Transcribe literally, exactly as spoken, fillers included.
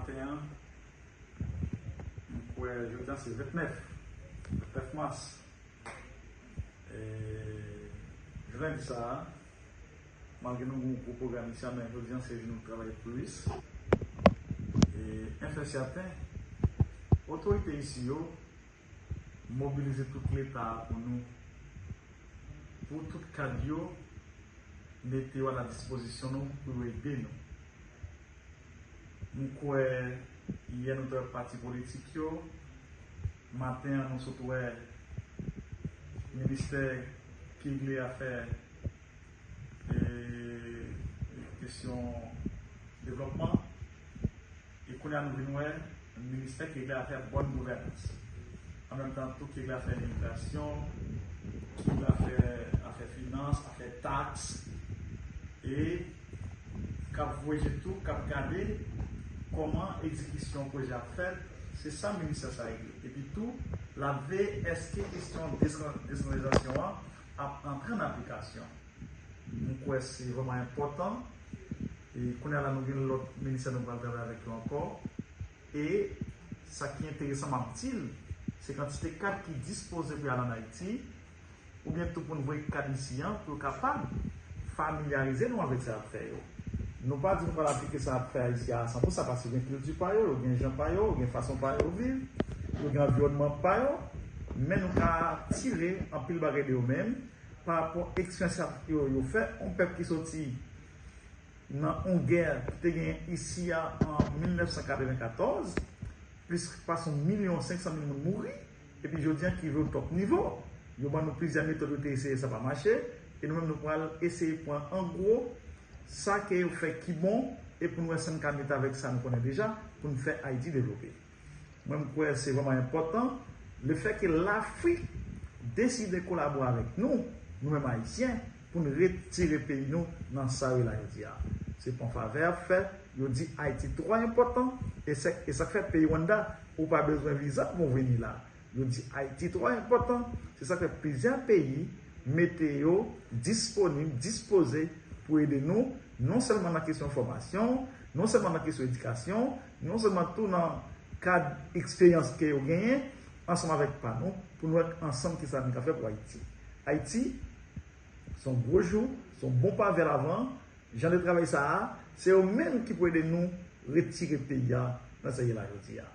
Maten an, m kwè jodi a se vennèf, vennèf mas. E, jounen lendi sa a, malgre nou gen yon gwo pwogram isi a, men jodi a se jou nou travay plis. E, en fè sèten, otorite isi yo mobilize tout Leta a pou nou, pou tout kad yo mete yo a la dispozisyon nou pou yo ede nou. M kwè yè nou te wè pati politik yo. Maten an, nou sot wè ministè ki regle afè, e, kesyon devlòpman. E kounye a, nou vin wè ministè ki regle afè bòn gouvènans. An menm tan tou, ki regle afè imigrasyon, ki regle afè, afè finans, afè taks. E k ap voye je tou, k ap gade kòman egzekisyon pwojè ap fèt, se sa ministè sa regle. Epi tou, l ap veye èske kesyon desan-, desantralizasyon an ap antre an aplikasyon. M kwè se vrèman enpòtan. E kounye a la, nou gen lòt ministè nou pral travay avèk yo ankò. E sa ki enteresan, m ap di l, se kantite kad ki dispoze pou y al ann Ayiti, oubyen tou pou n voye kad isi a, pou yo kapab familyarize nou avèk sa y ap fè yo. Nou pa di nou pral aplike sa y ap fè isi a a san pou san, paske yo gen kilti pa yo, yo gen jan pa yo, yo gen fason pa yo viv, yo gen anviwònman pa yo, men nou ka tire anpil bagay de yo menm, pa rapò eksperyans yo, yo fè, yon pèp ki soti nan yon gè ki te genyen isi a an mil nèf san katrevenkatòz, plis pase yon milyon senk san mil moun mouri, epi jodi a ki rive o top nivo. Yo ban nou plizyè metòd, yo te eseye, sa pa mache, e nou menm nou pral eseye pran an gwo sa ke yo fè ki bon, e pou nou wè si n ka mete avèk sa nou konnen deja, pou n fè Ayiti devlope. Mwen, m kwè se vrèman enpòtan lefètke Lafrik deside kolabore avèk nou, nou menm Ayisyen, pou n retire peyi nou nan sa yo ye la jodi a. Se pa yon favè y ap fè, yo di Ayiti twò enpòtan, e se, e sa k fè peyi Rwanda, ou pa bezwen viza pou w vini la. Yo di Ayiti twò enpòtan, se sa k fè plizyè peyi mete yo disponib, dispoze pou ede nou, non sèlman nan kesyon fòmasyon, non sèlman nan kesyon edikasyon, non sèlman tou nan kad eksperyans ke yo genyen ansanm avèk pa nou, pou nou wè ansanm kisa nou ka fè pou Ayiti. Ayiti, se yon gwo jou, se yon bon pa vè lavan. Jan de travay sa a, se yo menm ki pou ede nou retire peyi a nan sa l ye la jodi a.